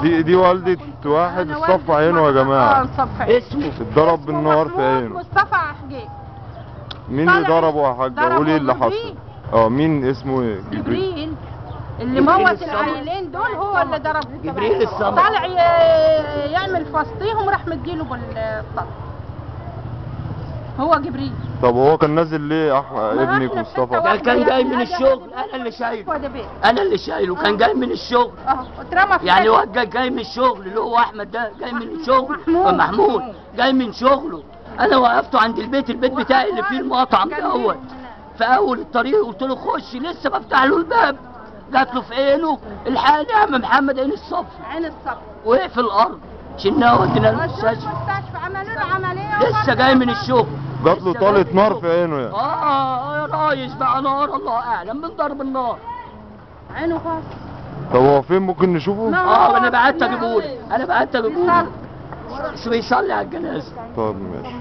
دي والدة واحد اتصف عينه يا جماعة. اسمه اتضرب بالنار في عينه. مصطفى حجيج. مين اللي ضربه يا حاجة؟ قولي اللي حصل. مين اسمه ايه؟ جبريل اللي موت العيلين دول هو اللي ضربه. جبريل الصمد طالع يعمل فسطيهم راح مديله بالطلق. هو جبريل. طب هو كان نازل ليه ابنك مصطفى؟ ده كان جاي من الشغل، انا اللي شايله. انا اللي شايله، كان جاي من الشغل. اترمى في يعني هو جاي من الشغل، اللي هو احمد ده جاي من الشغل، محمود جاي من شغله. انا وقفته عند البيت، البيت بتاعي اللي فيه المطعم دوت، في اول الطريق قلت له خش، لسه بفتح له الباب جات له في عينه. الحقني يا عم محمد، عين الصف، عين الصف، وقع في الارض، شلناه وديناه المستشفى. عملوا له عملية، لسه جاي من الشغل، جات له طلقه نار في عينه يعني. يا ريس بقى نار، الله اعلم من ضرب النار. عينه خالص. طب هو فين ممكن نشوفه؟ انا بعت اجيبه لك، انا بعت اجيبه لك، بس بيصلي على الجنازة. طب ماشي.